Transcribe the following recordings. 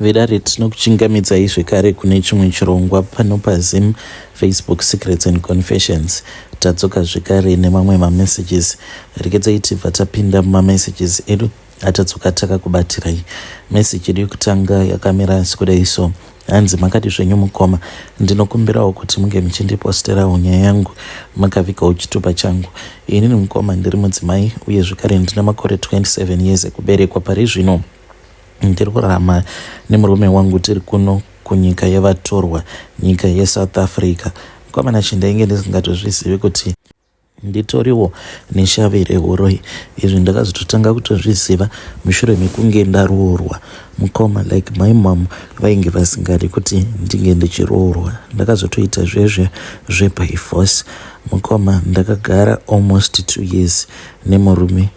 Vedare tinokuchingamidzai zvekare kune chimwe chirongwa pano paZim Facebook Secrets and Confessions. Tadzoka zvekare nemamwe mamessages. Regedzai tibva tapinda mumamessages edu atadzoka takakubatirai. Message yedu yekutanga yakamira sekudai so. Hanzi makadi zvenyu mukoma, ndinokumbirawo kuti munge muchindiposterawo nyaya yangu makavigawo chitupa changu. Inini mukoma ndiri mudzimai uye zvekare ndine makore 27 years ekuberekwa pari zvino. Ndiri kurarama nemurume wangu tiri kuno kunyika yevatorwa, nyika yeSouth Africa. Mukoma Nashe ndainge ndisingatozvizivi kuti nditoriwo neshavi rehuroyi. Izvi ndakazototanga kutozviziva mushure mekunge ndaroorwa. Mukoma like my mom vainge vasingadi kuti ndinge ndichiroorwa. Ndakazotoita zvezve zveby force. Mukoma ndakagara almost 2 years nemurume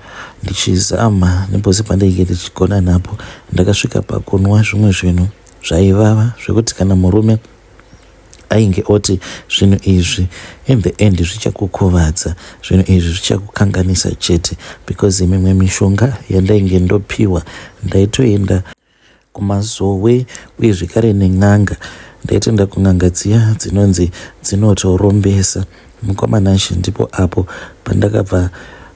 ndichizama nepose pandainge ndichigona napo. Ndakasvika pakunwa zvimwe zvinhu zvaivava zvekuti kana murume ainge oti zvinhu izvi in the end zvichakukuvadza, zvinhu izvi zvichakukanganisa chete because mimwe mishonga yandainge ndopiwa ndaitoenda kumazowe uye zvekare nen'anga. Ndaitoenda kun'anga dziya dzinonzi dzinotorombesa. Mukoma Nashe ndipo apo pandakabva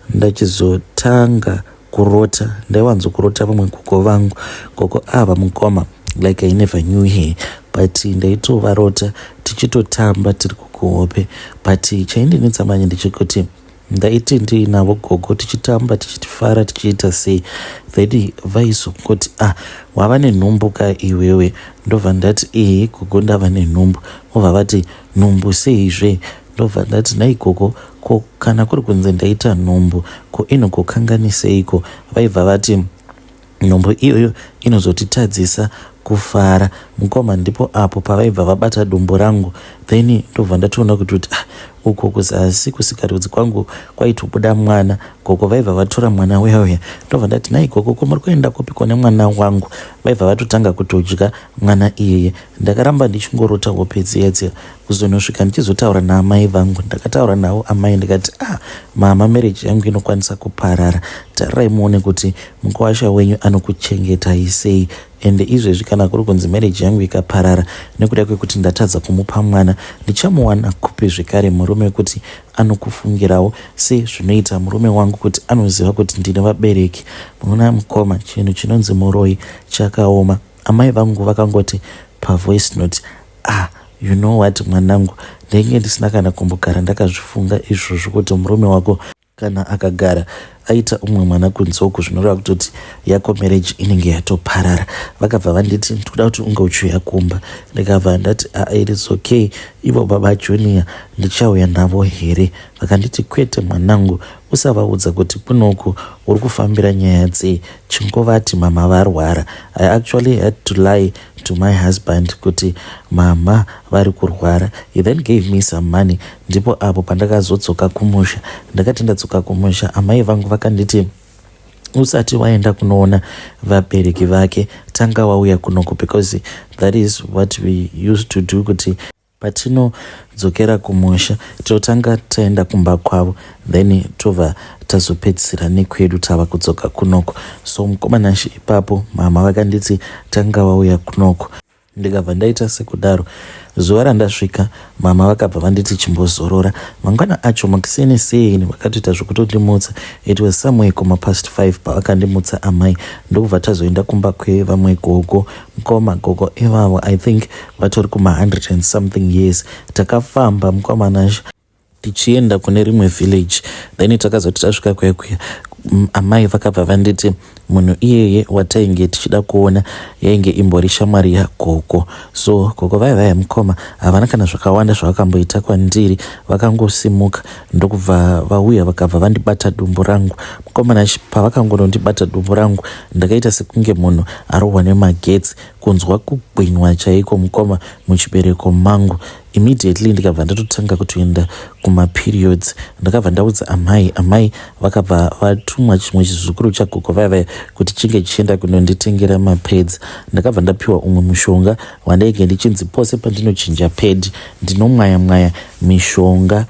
ndachizotanga kurota. Ndaiwanzokurota vamwe gogo vangu. Gogo ava mukoma like I never knew her but ndaitovarota tichitotamba tiri kukuhope but chaindinetsa manje ndechekuti Ndaiti ndiinavo gogo tichitamba tichitifara tichiita sei then vaizongoti ah wava nenhumbu ka iwewe ndobva ndati ehe gogo ndava nenhumbu vobva vati nhumbu seizve ndobva ndati nhai gogo ko kana kuri kunzi ndaita nhumbu ko inogokanganiseiko vaibva vati Nhumbu iyoyo inozotitadzisa kufara mukoma ndipo apo pavaibva vabata dumbu rangu then ndobva ndatoona kuti kuti ah, uko kuzasi kusikarudzi kwangu kwaitobuda mwana gogo vaibva vatora mwana uya uya ndobva ndati nhai gogo ko muri kuenda kupiko nemwana wangu vaibva vatotanga kutodya mwana iyeye ndakaramba ndichingorota hope dziya dziya Kuzonosvika ndichizotaura naamai vangu ndakataura navo amai ndikati ah mama marriage yangu inokwanisa kuparara tarirai muone kuti mukuwasha wenyu anokuchengetai sei ende izvezvi kana kuri kunzi marriage yangu ikaparara nekuda kwekuti ndatadza kumupa mwana ndichamuwana kupi zvekare murume wekuti anokufungirawo sezvinoita murume wangu kuti anoziva kuti ndine vabereki munoona mukoma chinhu chinonzi muroyi chakaoma amai vangu vakangoti pavoice note Ah you know what mwanangu ndainge ndisina kana kumbogara ndakazvifunga izvozvo kuti murume wako kana akagara aita umwe mwana kunze uku zvinoreva kutoti yako marriage inenge yatoparara. Vakabva vanditi ndikuda kuti unge uchiuya kumba ndikabva ndati ah, it is okay ivo baba Junior ndichauya navo here? Vakanditi kwete mwanangu usavaudza kuti kunoku uri kufambira nyaya dzei chingovati mama varwara. I actually had to lie to my husband kuti mama vari kurwara. He then gave me some money ndipo apo pandakazodzoka kumusha. Ndakati ndadzoka kumusha amai vangu vakanditi usati waenda kunoona vabereki vake tanga wauya kunoko because that is what we used to do kuti Patinodzokera kumusha tinotanga taenda kumba kwavo then tobva tazopedzisira nekwedu tava kudzoka kunoko. So mukoma Nashe ipapo mhamha vakanditi tanga wauya kunoko. Ndikabva ndaita sekudaro. Zuva randasvika mhamha vakabva vanditi chimbozorora. Mangwana acho makuseni seni vakatoita zvekutondimutsa. It was somewhere kuma past 5 pavakandimutsa amai ndokubva tazoenda kumba kwevamwe gogo. Mukoma gogo ivavo I think vatori kuma 100 and something years. Takafamba mukoma Nashe tichienda kune rimwe village then takazoti tasvika kuya kuya amai vakabva vanditi munhu iyeye watainge tichida kuona yainge imbori shamwari yagogo so gogo vaya vaya mukoma havana kana zvakawanda zvavakamboita kwandiri vakangosimuka ndokubva vauya vakabva vandibata dumbu rangu mukoma Nashe pavakangonondibata dumbu rangu ndakaita sekunge munhu arohwa nemagetsi kunzwa kugwinwa chaiko mukoma muchibereko mangu immediately ndikabva ndatotanga kutoenda kumaperiods ndakabva ndaudza amai amai vakabva vatumwa chimwe chizukuru chagogo vaya vaya kuti chinge chichienda kunonditengera mapads ndakabva ndapiwa umwe mushonga wandainge ndichinzi pose pandinochinja pad ndinomwaya mwaya mishonga.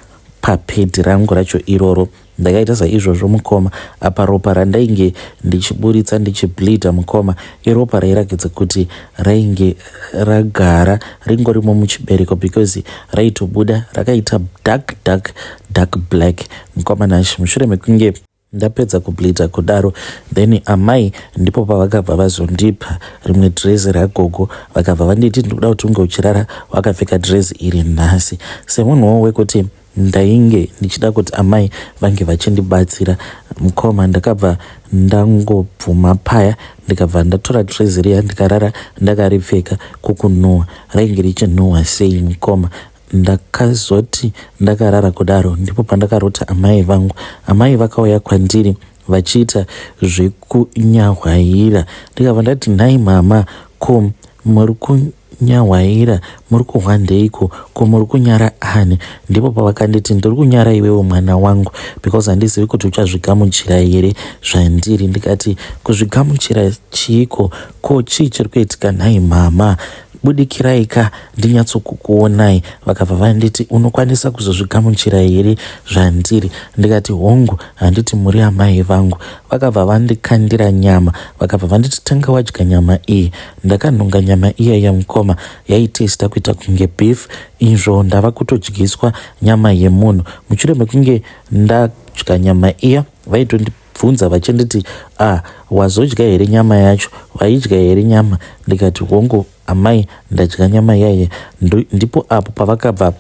papedhi rangu racho iroro. Ndakaita saizvozvo mukoma, apa ropa randainge ndichiburitsa ndichibleeder mukoma iropa rairakidza kuti rainge ragara ringorimo muchibereko because raitobuda rakaita dark dark dark black mukoma Nash. Mushure mekunge ndapedza kubleeder kudaro, then amai ndipo pavakabva vazondipa rimwe dhirezi ragogo, vakabva vanditi, "Ndikuda kuti unge uchirara wakapfeka dhirezi iri nhasi." Semunhuwo wekuti ndainge ndichida kuti amai vange vachindibatsira mukoma, ndakabva ndangobvuma paya, ndikabva ndatora dhirezi riya, ndikarara ndakaripfeka. Kukunhuhwa rainge richinhuhwa sei mukoma! Ndakazoti ndakarara kudaro, ndipo pandakarota amai vangu. Amai vakauya kwandiri vachiita zvekunyahwaira. Ndikabva ndati, "Nhai mama, ko muri kunyahwaira, muri kuhwandeiko? Ko muri kunyara ani?" Ndipo pavakanditi, "Ndiri kunyara iwewo mwana wangu, because handizivi kuti uchazvigamuchira here zvandiri." Ndikati, "Kuzvigamuchira chiiko? Ko chii chiri kuitika nhai mama? Budikirai ka ndinyatsokukuonai." Vakabva vanditi, "Unokwanisa kuzozvigamuchira here zvandiri?" Ndikati, "Hongu, handiti muri amai vangu?" Vakabva vandikandira nyama, vakabva vanditi, "Tanga wadya nyama iyi." Ndakanhonga nyama iya yamukoma, yaitesta kuita kunge beef. Izvo ndava kutodyiswa nyama yemunhu. Mushure mekunge ndadya nyama iya, vaitondibvunza vachinditi, "Ah, wazodya here nyama yacho? Waidya here nyama?" Ndikati, "Hongu amai, ndadya nyama yaiye." Ndipo apo pavakabva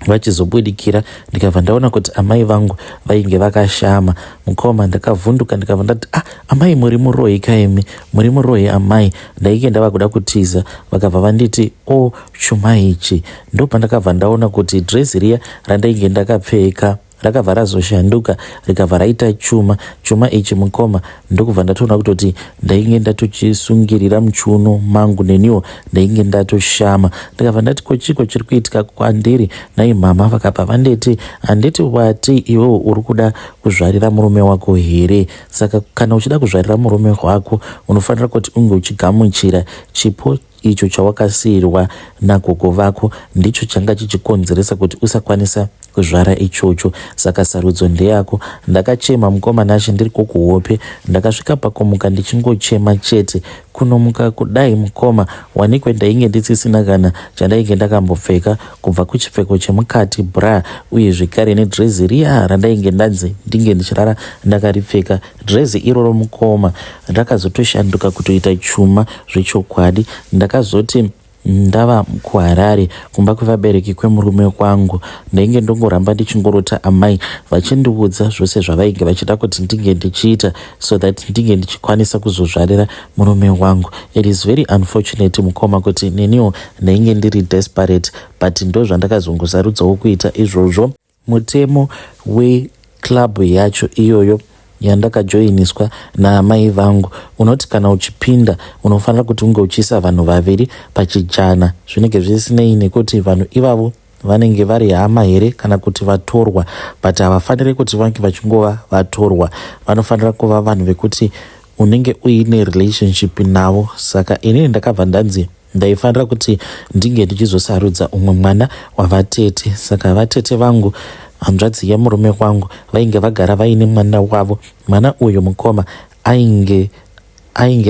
vachizobudikira, ndikabva ndaona kuti amai vangu vainge vakashama mukoma. Ndakavhunduka, ndikabva ndati, "Ah, amai, muri muroyi kaimi, muri muroyi amai." Ndainge ndava kuda kutiza. Vakabva vanditi, "O oh, chuma ichi." Ndopandakabva ndaona kuti dhirezi riya randainge ndakapfeka rakabva razoshanduka, rikabva raita chuma. Chuma ichi mukoma, ndokubva ndatoona kutoti ndainge ndatochisungirira muchiuno mangu, neniwo ndainge ndatoshama. Ndikabva ndati, "Ko chiko chiri kuitika kwandiri nai mama?" Vakabva vanditi, "Handiti wati iwewo uri kuda kuzvarira murume wako here? Saka kana uchida kuzvarira murume wako, unofanira kuti unge uchigamuchira chipo icho chawakasiyirwa nagogo vako. Ndicho changa chichikonzeresa kuti usakwanisa kuzvara ichocho, saka sarudzo ndeyako." Ndakachema mukoma Nashe ndiri kukuhope. Ndakasvika pakumuka ndichingochema chete. Kunomuka kudai mukoma, wanikwe ndainge ndisisina kana chandainge ndakambopfeka, kubva kuchipfeko chemukati, bra, uye zvekare nedhirezi riya randainge ndanzi ndinge ndichirara ndakaripfeka. Dhirezi iroro mukoma rakazotoshanduka kutoita chuma zvechokwadi. Ndakazoti ndava kuHarare kumba kwevabereki kwemurume wangu, ndainge ndongoramba ndichingorota amai vachindiudza zvose zvavainge vachida kuti ndinge ndichiita so that ndinge ndichikwanisa kuzozvarira murume wangu. It is very unfortunate mukoma kuti neniwo ndainge ndiri desperate, but ndo zvandakazongosarudzawo kuita izvozvo. Mutemo weclub yacho iyoyo yandakajoiniswa naamai vangu unoti kana uchipinda, unofanira kuti unge uchiisa vanhu vaviri pachijana. Zvinenge zvisinei nekuti vanhu ivavo vanenge vari hama here kana kuti vatorwa, but havafaniri kuti vange vachingova vatorwa. Vanofanira kuva vanhu vekuti unenge uine relationship navo. Saka inini ndakabva ndanzi ndaifanira kuti ndinge ndichizosarudza umwe mwana wavatete. Saka vatete vangu, hanzvadzi yemurume wangu, vainge vagara vaine mwana wavo. Mwana uyu mukoma ainge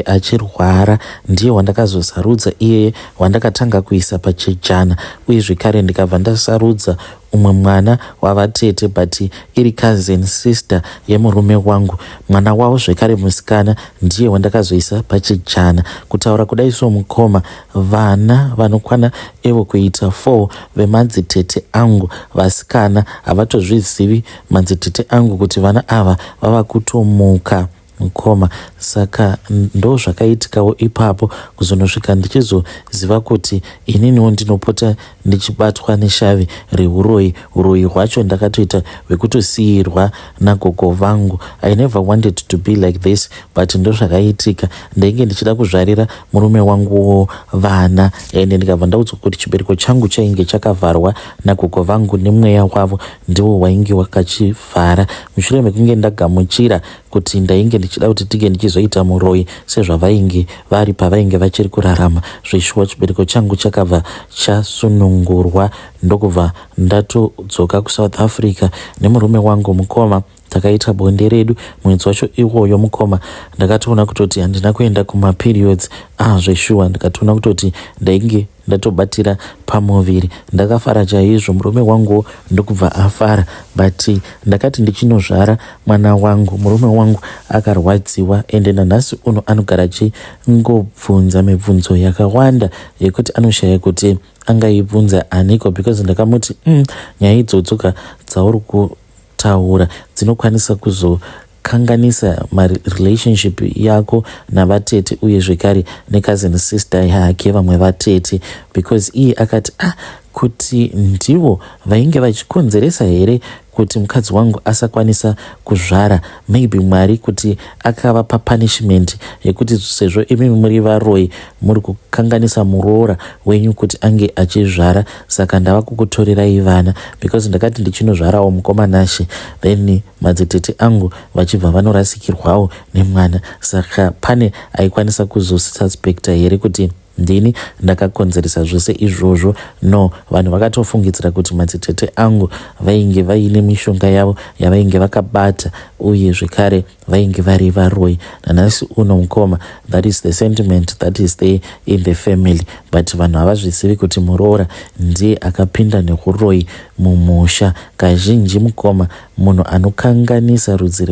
achirwara. Ndiye wandakazosarudza iyeye wandakatanga kuisa pachijana, uye zvekare ndikabva ndasarudza umwe mwana wavatete, but iri cousin sister yemurume wangu, mwana wavo zvekare musikana, ndiye wandakazoisa pachijana. Kutaura kudai so mukoma, vana vanokwana ivo kuita 4 vemadzitete angu vasikana, havatozvizivi madzitete angu kuti vana ava vava kutomuka mukoma. Saka ndo zvakaitikawo ipapo, kuzonosvika ndichizoziva kuti ininiwo ndinopota ndichibatwa neshavi reuroyi. Uroyi hwacho ndakatoita hwekutosiyirwa nagogo vangu. I never wanted to be like this, but ndo zvakaitika. Ndainge ndichida kuzvarira murume wanguwo vana, ende ndikabva ndaudzwa kuti chibereko changu chainge chakavharwa nagogo vangu, nemweya wavo ndiwo wainge wakachivhara. Mushure mekunge ndagamuchira kuti ndainge ndichida kuti tinge ndichizoita muroyi sezvavainge vari pavainge vachiri kurarama, zveshuwa chibereko changu chakabva chasununguka. Ndakasunungurwa ndokubva ndatodzoka kuSouth Africa nemurume wangu mukoma. Takaita bonde redu mwedzi wacho iwoyo mukoma. Ndakatoona kutoti handina kuenda kumaperiods ah zveshuwa, ndikatoona kutoti ndainge ndatobatira pamuviri. Ndakafara chaizvo, murume wanguwo ndokubva afara, but ndakati ndichinozvara mwana wangu, murume wangu akarwadziwa, ende nanhasi uno anogara achingobvunza mibvunzo yakawanda yekuti anoshaya kuti angaibvunza aniko, because ndakamuti nyaya idzodzo ka dzauri kutaura dzinokwanisa kuzokanganisa marelationship yako navatete uye zvekare necousin sister yake, vamwe vatete, because iye akati, ah, kuti ndivo vainge vachikonzeresa here kuti mukadzi wangu asakwanisa kuzvara? Maybe Mwari kuti akavapa punishment yekuti sezvo imimi muri varoi, muri kukanganisa muroora wenyu kuti ange achizvara, saka ndava kukutorerai vana. Because ndakati ndichinozvarawo mukomanashe, then madzitete angu vachibva vanorasikirwawo nemwana. Saka pane aikwanisa kuzosuspecta here kuti ndini ndakakonzeresa zvose izvozvo? No, vanhu vakatofungidzira kuti madzitete angu vainge vaine mishonga yavo yavainge vakabata, uye zvekare vainge vari varoi. Nanhasi uno mukoma, that is the sentiment that is there in the family, but vanhu havazvizivi kuti muroora ndiye akapinda neuroi mumusha. Kazhinji mukoma, munhu anokanganisa rudzi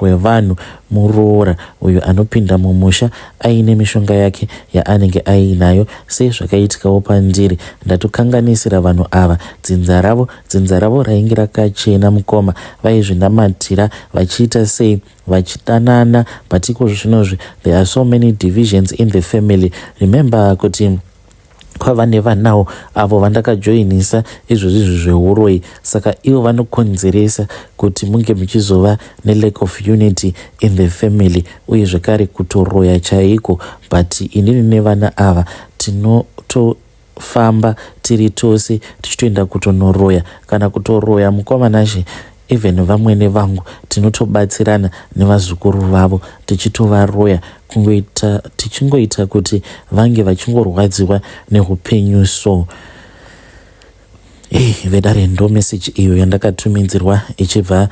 rwevanhu muroora uyo anopinda mumusha aine mishonga yake yaanenge ainayo, sezvakaitikawo pandiri. Ndatokanganisira vanhu ava dzinza ravo. Dzinza ravo rainge rakachena mukoma, vaizvinamatira, vachiita sei, vachidanana, but iko zvinozvi there are so many divisions in the family. Remember kuti kwava nevanawo avo vandakajoinisa izvozvi izvi zveuroi, saka ivo vanokonzeresa kuti munge muchizova nelack of unity in the family, uye zvekare kutoroya chaiko. But inini nevana ava tinotofamba tiri tose tichitoenda kutonoroya kana kutoroya mukomanashe. Even vamwene vangu tinotobatsirana nevazukuru vavo tichitovaroya, kungoita tichingoita kuti vange vachingorwadziwa neupenyu. So hey, vedare, ndo message iyo yandakatumidzirwa ichibva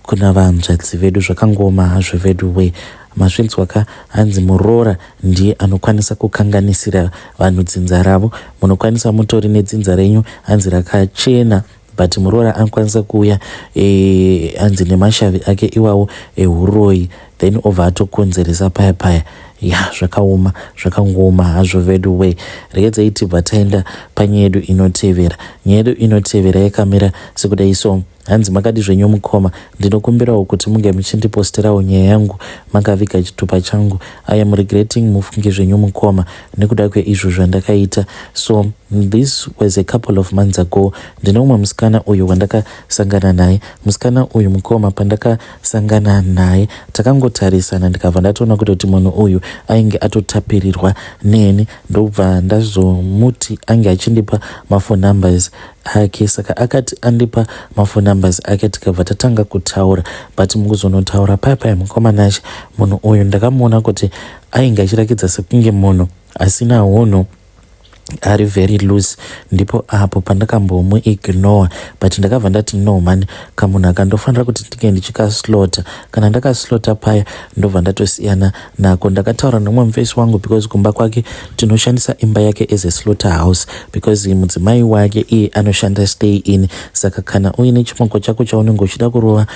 kuna vanzvadzi vedu. Zvakangoma hazvo vedu we. Mazvinzwa ka, hanzi muroora ndiye anokwanisa kukanganisira vanhu dzinza ravo. Munokwanisa mutori nedzinza renyu, hanzi rakachena, but muroora anokwanisa kuuya hanzi nemashavi ake iwawo euroi, then obva atokonzeresa paya paya. Ya, zvakaoma, zvakangooma hazvo vedu we. Regedzai tibva taenda panyaya yedu inotevera. Nyaya yedu inotevera yakamira sekudai so. Hanzi, makadi zvenyu mukoma? Ndinokumbirawo kuti munge muchindiposterawo nyaya yangu makaviga chitupa changu. I am regretting, mufunge zvenyu mukoma, nekuda kweizvo zvandakaita. So this was a couple of months ago. Ndine umwe musikana uyu wandakasangana naye. Musikana uyu mukoma, pandakasangana naye takangotarisana, ndikabva ndatoona kutoti munhu uyu ainge atotapirirwa neni. Ndobva ndazomuti ange achindipa maphone numbers ake. Saka akati andipa maphone numbers ake, tikabva tatanga kutaura. But mukuzonotaura paya paya mukomanache, munhu uyu ndakamuona kuti ainge achirakidza sekunge munhu asina unhu, ari very loose. Ndipo apo pandakambomuignore, but ndakabva ndati, no man, kamunhu akandofanira kuti ndinge ndichikaslota. Kana ndakaslota paya, ndobva ndatosiyana nako. Ndakataura nomumwe mufesi wangu, because kumba kwake tinoshandisa imba yake as a slaughter house, because mudzimai wake iye anoshanda stay in. Saka kana uine chimoko chako chaunenge uchida kurova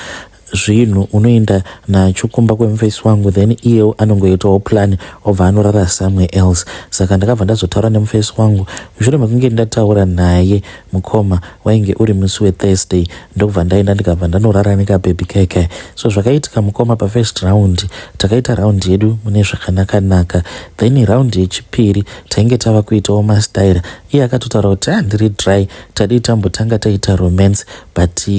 zvinhu, unoenda nacho kumba kwemufesi wangu, then iyewo anongoitawo plan, obva anorara somewhere else. Saka ndakabva ndazotaura nemufesi wangu. Mushure mekunge ndataura naye mukoma, wainge uri musi weThursday, ndokubva ndaenda, ndikabva ndanorara nekabhebhi kaikai. So zvakaitika mukoma, pafirst round takaita round yedu mune zvakanaka-naka. Then round yechipiri tainge tava kuitawo mastaira. Iye akatotaura kuti, ah, ndiri dry, tadii tambotanga taita romance? But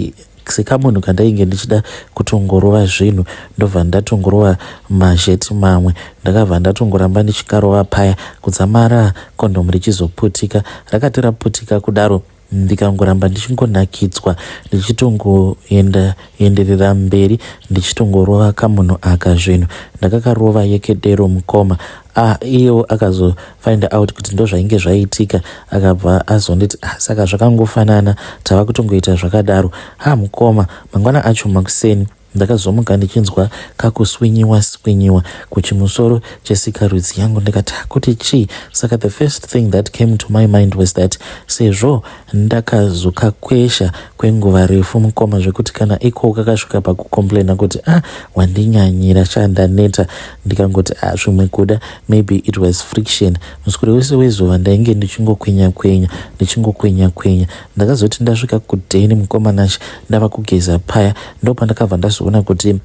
sekamunhu kandainge ndichida kutongorova zvinhu, ndobva ndatongorova mazheti mamwe. Ndakabva ndatongoramba ndichikarova paya kudzamara kondomu richizoputika. Rakati raputika kudaro. Ndikangoramba ndichingonakidzwa ndichitongoenda enderera mberi ndichitongorova kamunhu aka zvinhu. Ndakakarova yekedero mukoma. Ah, iyewo akazofind out kuti ndozvainge zvaitika akabva azonditi ah, saka zvakangofanana tava kutongoita zvakadaro. Ha mukoma, mangwana acho makuseni Ndakazomuka ndichinzwa kakuswinyiwa swinyiwa kuchimusoro chesikarudzi yangu ndikati kuti chii saka the first thing that came to my mind was that sezvo ndakazokakwesha kwenguva refu mukoma zvekuti kana iko kakasvika pakucomplaina kuti ah wandinyanyira sha ndaneta ndikangoti ah zvimwe kuda maybe it was friction muswere wese wezuva ndainge ndichingokwenya kwenya ndichingokwenya kwenya Ndakazoti ndasvika kudheni mukoma Nashe ndava kugeza paya ndopandakabva ndazoona kuti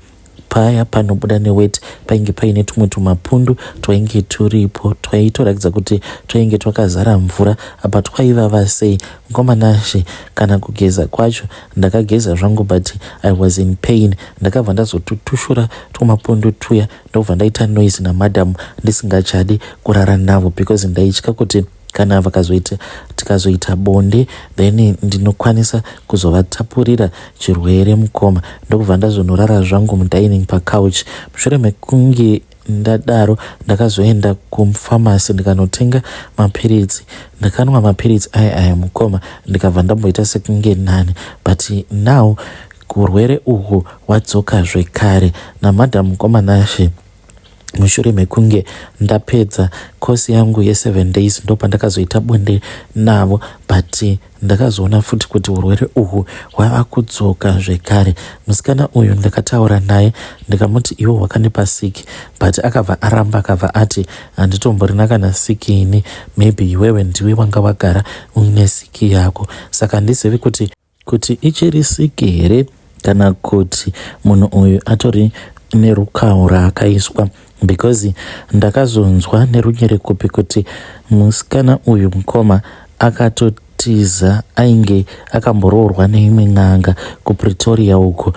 paya panobuda neweti painge paine tumwe tumapundu twainge turipo twaitoratidza kuti twainge twakazara mvura apa twaivava sei mukoma Nashe kana kugeza kwacho ndakageza zvangu but I was in pain ndakabva ndazotutushura tumapundu tuya ndobva ndaita noise namadam ndisingachadi kurara navo because ndaitya kuti kana vakazoita tikazoita bonde then ndinokwanisa kuzovatapurira chirwere mukoma ndokubva ndazonorara zvangu mudining pacouch mushure mekunge ndadaro ndakazoenda kumufamasi ndikanotenga mapiritsi ndakanwa mapiritsi aya aya mukoma ndikabva ndamboita sekunge nani but now urwere uhwu hwadzoka zvekare namadam mukoma Nashe Mushure mekunge ndapedza course yangu yeseven days ndopandakazoita bonde navo but ndakazoona futi kuti urwere uhwu hwava kudzoka zvekare. Musikana uyu ndakataura naye ndikamuti iwe wakandipa siki but akabva aramba akabva ati handitomborina kana siki ini maybe iwewe ndiwe wanga wagara uine siki yako saka handizivi kuti Kuti ichiri siki here kana kuti munhu uyu atori nerukawo raakaiswa because ndakazonzwa nerunyerekupe kuti musikana uyu mukoma akatotiza ainge akamboroorwa neimwe n'anga kuPretoria uko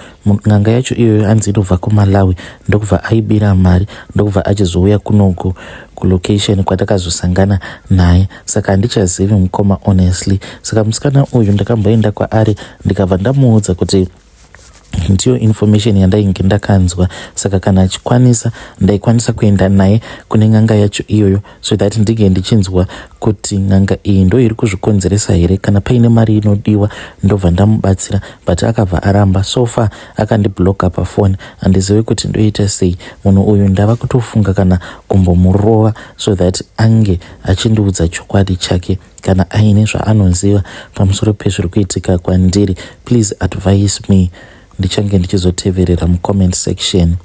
n'anga yacho iyoyo anzi inobva kuMalawi ndokubva aibira mari ndokubva achizouya kunoku kulocation kwatakazosangana naye saka handichazivi mukoma honestly saka musikana uyu ndakamboenda kwaari ndikabva ndamuudza kuti ndiyo information yandainge ndakanzwa saka kana achikwanisa ndaikwanisa kuenda naye kune n'anga yacho iyoyo so that ndinge ndichinzwa kuti n'anga iyi ndo iri kuzvikonzeresa here kana paine mari inodiwa ndobva ndamubatsira but akabva aramba so far akandibloka pafoni handizivi kuti ndoita sei munhu uyu ndava kutofunga kana kumbomurova so that ange achindiudza chokwadi chake kana aine zvaanoziva pamusoro pezviri kuitika kwandiri please advise me ndichange ndichizoteverera mucomment section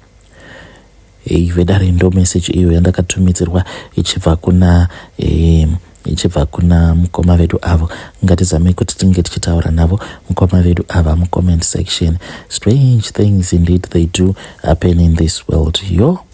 Hey, vedare ndo message iyo yandakatumidzirwa ichibva kuna eh, ichibva kuna mukoma vedu avo ngatizamei kuti tinge tichitaura navo mukoma vedu ava mucomment section strange things indeed they do happen in this world yo.